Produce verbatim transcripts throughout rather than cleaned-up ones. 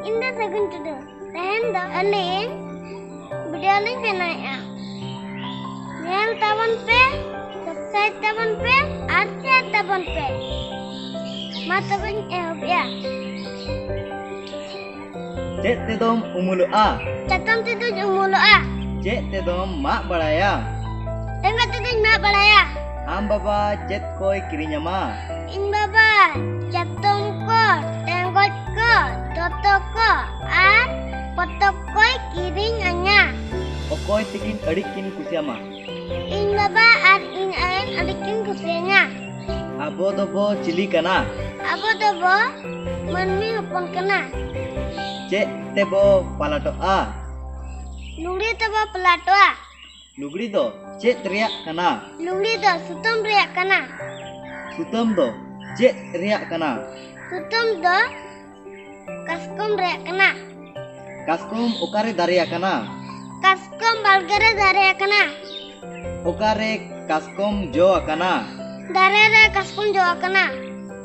ᱤᱧ ᱫᱚ ᱥᱟᱹᱜᱩᱱ ᱴᱩᱰᱩ᱾ ᱛᱮᱦᱮᱧ ᱫᱚ ᱟᱹᱞᱤᱧ video ᱞᱤᱧ ᱵᱮᱱᱟᱣᱮᱫᱼᱟ᱾ ᱧᱮᱞ ᱛᱟᱵᱚᱱ ᱯᱮ, subscribe ᱛᱟᱵᱚᱱ ᱯᱮ ᱟᱨ share ᱛᱟᱵᱚᱱ ᱯᱮ᱾ ᱢᱟ ᱛᱚᱵᱮᱧ ᱮᱦᱚᱵᱮᱜᱼᱟ᱾ ᱪᱮᱫ ᱛᱮᱫᱚᱢ ᱩᱢᱩᱞᱚᱜᱼᱟ? ᱪᱟᱛᱚᱢ ᱛᱮᱫᱚᱧ ᱩᱢᱩᱞᱚᱜᱼᱟ᱾ ᱪᱮᱫ ᱛᱮᱫᱚᱢ ᱢᱟᱜ ᱵᱟᱲᱟᱭᱟ? ᱴᱮᱸᱜᱚᱡ ᱛᱮᱫᱚᱧ ᱢᱟᱜ ᱵᱟᱲᱟᱭᱟ᱾ ᱟᱢ ᱵᱟᱵᱟ ᱪᱮᱫ ᱠᱚᱭ ᱠᱤᱨᱤᱧ ᱟᱢᱟ? ᱤᱧ ᱵᱟᱵᱟ ᱪᱟᱛᱚᱢ ᱠᱚ, ᱴᱮᱸᱜᱚᱡ ᱠᱚ, ᱫᱚᱛᱚ ᱠᱚ ᱟᱨ ᱯᱚᱛᱚᱵ ᱠᱚᱭ ᱠᱤᱨᱤᱧ ᱟᱹᱧᱟ᱾ ᱚᱠᱚᱭ ᱛᱤᱠᱤᱱ ᱟᱹᱰᱤ ᱠᱤᱱ ᱠᱩᱥᱤᱭᱟᱢᱟ? ᱤᱧ ᱵᱟᱵᱟ ᱟᱨ ᱤᱧ ᱟᱭᱳ ᱟᱹᱰᱤ ᱠᱤᱱ ᱠᱩᱥᱤᱭᱟᱹᱧᱟ᱾ ᱟᱵᱚ ᱫᱚᱵᱚ ᱪᱤᱞᱤ ᱠᱟᱱᱟ? ᱟᱵᱚ ᱫᱚᱵᱚ ᱢᱟᱹᱱᱢᱤ ᱦᱚᱯᱚᱱ ᱠᱟᱱᱟ᱾ ᱪᱮᱫ ᱛᱮᱵᱚ ᱯᱟᱞᱟᱴᱚᱜᱼᱟ? ᱞᱩᱜᱽᱲᱤ ᱛᱮᱵᱚ ᱯᱟᱞᱟᱴᱚᱜᱼᱟ᱾ ᱞᱩᱜᱽᱲᱤ ᱫᱚ ᱪᱮᱫ ᱨᱮᱭᱟᱜ ᱠᱟᱱᱟ? ᱞᱩᱜᱽᱲᱤ ᱫᱚ ᱥᱩᱛᱟᱹᱢ ᱨᱮᱭᱟᱜ ᱠᱟᱱᱟ᱾ ᱥᱩᱛᱟᱹᱢ ᱫᱚ ᱪᱮᱫ ᱨᱮᱭᱟᱜ ᱠᱟᱱᱟ? ᱥᱩᱛᱟᱹᱢ ᱫᱚ ᱠᱟᱥᱠᱚᱢ ᱨᱮᱭᱟᱜ ᱠᱟᱱᱟ᱾ ᱠᱟᱥᱠᱚᱢ ᱚᱠᱟᱨᱮ ᱫᱟᱨᱮ ᱟᱠᱟᱱᱟ? ᱠᱟᱥᱠᱚᱢ ᱵᱟᱲᱜᱮ ᱨᱮ ᱫᱟᱨᱮ ᱟᱠᱟᱱᱟ᱾ ᱚᱠᱟᱨᱮ ᱠᱟᱥᱠᱚᱢ ᱡᱚ ᱟᱠᱟᱱᱟ? ᱫᱟᱨᱮ ᱨᱮ ᱠᱟᱥᱠᱚᱢ ᱡᱚ ᱟᱠᱟᱱᱟ᱾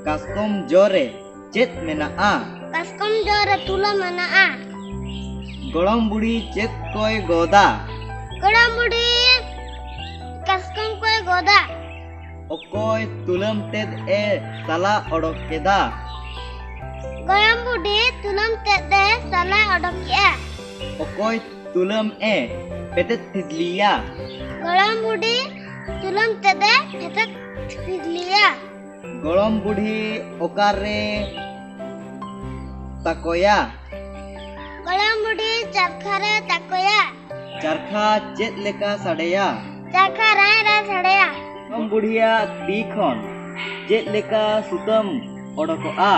ᱠᱟᱥᱠᱚᱢ ᱡᱚ ᱨᱮ ᱪᱮᱫ ᱢᱮᱱᱟᱜᱼᱟ? ᱠᱟᱥᱠᱚᱢ ᱡᱚ ᱨᱮ ᱛᱩᱞᱟᱹᱢ ᱢᱮᱱᱟᱜᱼᱟ᱾ ᱜᱚᱲᱚᱢ ᱵᱩᱲᱦᱤ ᱪᱮᱫ ᱠᱚᱭ ᱜᱚᱫᱟ? ᱜᱚᱲᱚᱢ ᱵᱩᱲᱦᱤ ᱠᱟᱥᱠᱚᱢ ᱠᱚᱭ ᱜᱚᱫᱟ᱾ ᱚᱠᱚᱭ ᱛᱩᱞᱟᱹᱢ ᱛᱮᱫ ᱮ ᱥᱟᱞᱟ ᱚᱰᱚᱠ ᱠᱮᱫᱟ? ᱜᱚᱲᱚᱢ ᱵᱩᱰᱷᱤ ᱛᱩᱞᱟᱹᱢ ᱛᱮᱫ ᱮ ᱥᱟᱞᱟ ᱚᱰᱚᱠ ᱠᱮᱜᱼᱟ᱾ ᱚᱠᱚᱭ ᱛᱩᱞᱟᱹᱢ ᱮ ᱯᱮᱴᱮᱫ ᱯᱷᱤᱫᱽᱞᱤᱭᱟ? ᱜᱚᱲᱚᱢ ᱵᱩᱰᱷᱤ ᱛᱩᱞᱟᱹᱢ ᱛᱮᱫ ᱮ ᱯᱮᱴᱮᱫ ᱯᱷᱤᱫᱽᱞᱤᱭᱟ᱾ ᱜᱚᱲᱚᱢ ᱵᱩᱰᱷᱤ ᱚᱠᱟᱨᱮ ᱛᱟᱠᱚᱭᱟ? ᱜᱚᱲᱚᱢ ᱵᱩᱰᱷᱤ ᱪᱟᱨᱠᱷᱟ ᱨᱮ ᱛᱟᱠᱚᱭᱟ᱾ ᱪᱟᱨᱠᱷᱟ ᱪᱮᱫ ᱞᱮᱠᱟ ᱥᱟᱰᱮᱭᱟ? ᱪᱟᱨᱠᱷᱟ ᱨᱟᱭ ᱨᱟᱭ ᱥᱟᱰᱮᱭᱟ᱾ ᱜᱚᱲᱚᱢ ᱵᱩᱰᱷᱤᱭᱟᱜ ᱛᱤ ᱠᱷᱚᱱ ᱪᱮᱫ ᱞᱮᱠᱟ ᱥᱩᱛᱟᱹᱢ ᱚᱰᱚᱠᱚᱜᱼᱟ?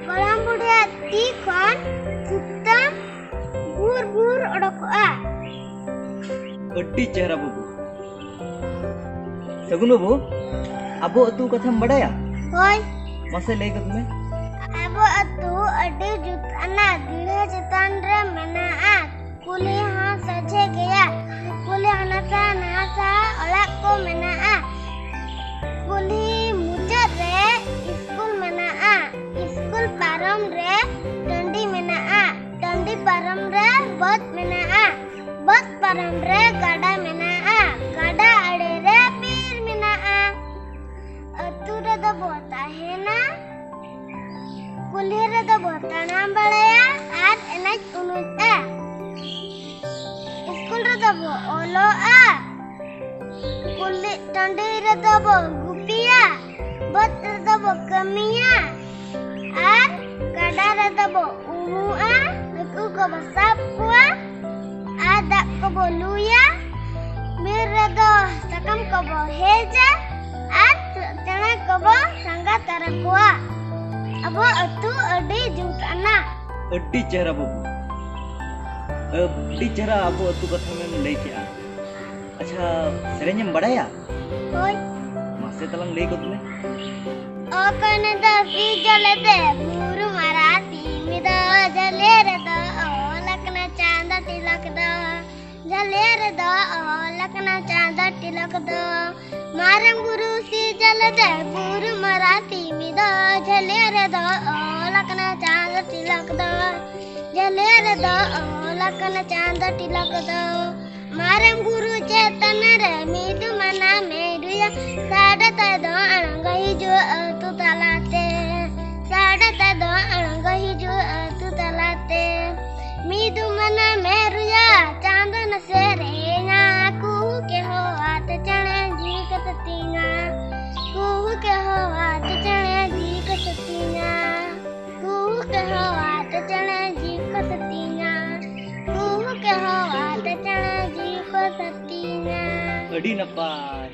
ᱜᱚᱲᱚᱢ ᱵᱩᱰᱷᱤᱭᱟᱜ ᱛᱤ ᱠᱷᱚᱱ ᱥᱩᱛᱟᱹᱢ ᱵᱷᱩᱨ ᱵᱷᱩᱨ ᱚᱰᱚᱠᱚᱜᱼᱟ᱾ ᱟᱹᱰᱤ ᱪᱮᱦᱨᱟ ᱵᱟᱹᱵᱩ᱾ ᱥᱟᱹᱜᱩᱱ ᱵᱟᱹᱵᱩ, ᱟᱵᱚ ᱟᱹᱛᱩ ᱠᱟᱛᱷᱟᱢ ᱵᱟᱰᱟᱭᱟ? ᱦᱳᱭ᱾ ᱢᱟᱥᱮ ᱞᱟᱹᱭ ᱜᱚᱫ ᱢᱮ᱾ ᱟᱵᱚ ᱟᱹᱛᱩ ᱟᱹᱰᱤ ᱡᱩᱛ ᱟᱱᱟ ᱫᱤᱲᱦᱟᱹ ᱪᱮᱛᱟᱱ ᱨᱮ ᱢᱮᱱᱟᱜᱼᱟ᱾ ᱠᱩᱞᱦᱤ ᱦᱚᱸ ᱥᱚᱡᱷᱮ ᱜᱮᱭᱟ᱾ ᱠᱩᱞᱦᱤ ᱦᱟᱱᱟ ᱥᱟᱦᱟ ᱱᱟᱣᱟ ᱥᱟᱦᱟ ᱚᱲᱟᱜ ᱠᱚ ᱢᱮᱱᱟᱜᱼᱟ᱾ ᱠᱩᱞᱦᱤ ᱢᱩᱪᱟᱹᱫ ᱨᱮ ᱤᱥᱠᱩᱞ ᱢᱮᱱᱟᱜᱼᱟ᱾ ᱤᱥᱠᱩᱞ ᱯᱟᱨᱚᱢ ᱨᱮ ᱴᱟᱺᱰᱤ ᱨᱮ ᱜᱟᱰᱟ ᱢᱮᱱᱟᱜᱼᱟ᱾ ᱜᱟᱰᱟ ᱟᱲᱮ ᱨᱮ ᱵᱤᱨ ᱢᱮᱱᱟᱜᱼᱟ᱾ ᱟᱹᱛᱩ ᱨᱮᱫᱚ ᱵᱚ ᱛᱟᱦᱮᱱᱟ᱾ ᱠᱩᱞᱦᱤ ᱨᱮᱫᱚ ᱵᱚ ᱛᱟᱲᱟᱢ ᱵᱟᱲᱟᱭᱟ ᱟᱨ ᱮᱱᱮᱡ ᱩᱱᱩᱡᱼᱟ᱾ ᱤᱥᱠᱩᱞ ᱨᱮᱫᱚ ᱵᱚ ᱚᱞᱚᱜᱼᱟ᱾ ᱠᱩᱞᱦᱤ ᱴᱟᱺᱰᱤ ᱨᱮᱫᱚ ᱵᱚ ᱜᱩᱯᱤᱭᱟ᱾ ᱵᱟᱹᱫᱽ ᱨᱮᱫᱚ ᱵᱚ ᱠᱟᱹᱢᱤᱭᱟ᱾ ᱟᱨ ᱜᱟᱰᱟ ᱨᱮᱫᱚ ᱵᱚ ᱩᱢᱩᱜᱼᱟ᱾ ᱦᱟᱹᱠᱩ ᱠᱚᱵᱚ ᱥᱟᱵ ᱠᱚᱣᱟ᱾ ᱟᱨ ᱫᱟᱜ ᱠᱚᱵᱚ ᱞᱩᱭᱟ᱾ ᱵᱤᱨ ᱨᱮᱫᱚ ᱥᱟᱠᱟᱢ ᱠᱚᱵᱚ ᱦᱮᱡᱟ᱾ ᱟᱨ ᱪᱮᱬᱮ ᱠᱚᱵᱚ ᱥᱟᱸᱜᱟ ᱛᱟᱨᱟ ᱠᱚᱣᱟ᱾ ᱟᱵᱚ ᱟᱹᱛᱩ ᱟᱹᱰᱤ ᱡᱩᱛ ᱟᱱᱟ᱾ ᱟᱹᱰᱤ ᱪᱮᱦᱨᱟ ᱵᱟᱹᱵᱩ, ᱟᱹᱰᱤ ᱪᱮᱦᱨᱟ ᱟᱵᱚ ᱟᱹᱛᱩ ᱠᱟᱛᱷᱟᱢ ᱞᱟᱹᱭ ᱠᱮᱜᱼᱟ᱾ ᱟᱪᱪᱷᱟ, ᱥᱮᱨᱮᱧ ᱮᱢ ᱵᱟᱲᱟᱭᱟ? ᱦᱳᱭ᱾ ᱢᱟᱥᱮ ᱛᱟᱞᱟᱝ ᱞᱟᱹᱭ ᱜᱚᱫ ᱢᱮ᱾ ᱚᱠᱚᱭ ᱫᱚ ᱥᱤᱡᱚᱞ ᱫᱮ ᱵᱩᱨᱩ ᱢᱟᱨᱟ ᱥᱤᱢ ᱫᱚ, ᱡᱷᱟᱹᱞᱮ ᱨᱮᱫᱚ ᱚᱞ ᱟᱠᱟᱱᱟ ᱪᱟᱸᱫᱚ ᱴᱤᱞᱚᱠ ᱫᱚ᱾ ᱡᱷᱟᱹᱞᱮ ᱨᱮᱫᱚ ᱚᱞ ᱟᱠᱟᱱᱟ ᱪᱟᱸᱫᱚ ᱴᱤᱞᱚᱠ ᱫᱚ᱾ ᱢᱟᱨᱟᱝ ᱵᱩᱨᱩ ᱥᱤᱡᱚᱞ ᱫᱮ ᱵᱩᱨᱩ ᱢᱟᱨᱟ ᱥᱤᱢ ᱫᱚ, ᱡᱷᱟᱹᱞᱮ ᱨᱮᱫᱚ ᱚᱞ ᱟᱠᱟᱱᱟ ᱪᱟᱸᱫᱚ ᱴᱤᱞᱚᱠ ᱫᱚ᱾ ᱡᱷᱟᱹᱞᱮ ᱨᱮᱫᱚ ᱚᱞ ᱟᱠᱟᱱᱟ ᱪᱟᱸᱫᱚ ᱴᱤᱞᱚᱠ ᱫᱚ᱾ ᱢᱟᱨᱟᱝ ᱵᱩᱨᱩ ᱪᱮᱛᱟᱱ ᱨᱮ ᱢᱤᱫᱩ ᱢᱟᱱᱟᱢᱮ ᱨᱩᱭᱟ, ᱥᱟᱰᱮ ᱛᱮᱫᱚ ᱟᱲᱟᱝ ᱦᱤᱡᱩᱜᱼᱟ ᱟᱹᱛᱩ ᱛᱟᱞᱟᱛᱮ᱾ ᱥᱟᱰᱮ ᱛᱮᱫᱚ ᱟᱲᱟᱝ ᱦᱤᱡᱩᱜᱼᱟ ᱟᱹᱛᱩ ᱛᱟᱞᱟᱛᱮ᱾ ᱢᱤᱫᱩ ᱢᱟᱱᱟᱢᱮ ᱨᱩᱭᱟ, ᱪᱟᱸᱫᱚ ᱱᱟᱥᱮ ᱨᱮᱧᱟ, ᱠᱩᱦᱩ ᱠᱮ ᱦᱚᱦᱚ ᱟᱛᱮ ᱪᱮᱬᱮ ᱡᱤᱣᱤ ᱠᱚ ᱥᱟᱹᱛᱤᱧᱟ᱾ ᱠᱩᱦᱩ ᱠᱮ ᱦᱚᱦᱚ ᱟᱛᱮ ᱪᱮᱬᱮ ᱡᱤᱣᱤ ᱠᱚ ᱥᱟᱹᱛᱤᱧᱟ᱾ ᱠᱩᱦᱩ ᱠᱮ ᱦᱚᱦᱚ ᱟᱛᱮ ᱪᱮᱬᱮ ᱡᱤᱣᱤ ᱠᱚ ᱥᱟᱹᱛᱤᱧᱟ᱾ ᱠᱩᱦᱩ ᱠᱮ ᱦᱚᱦᱚ ᱟᱛᱮ ᱪᱮᱬᱮ ᱡᱤᱣᱤ ᱠᱚ ᱥᱟᱹᱛᱤᱧᱟ᱾ ᱟᱹᱰᱤ ᱱᱟᱯᱟᱭ᱾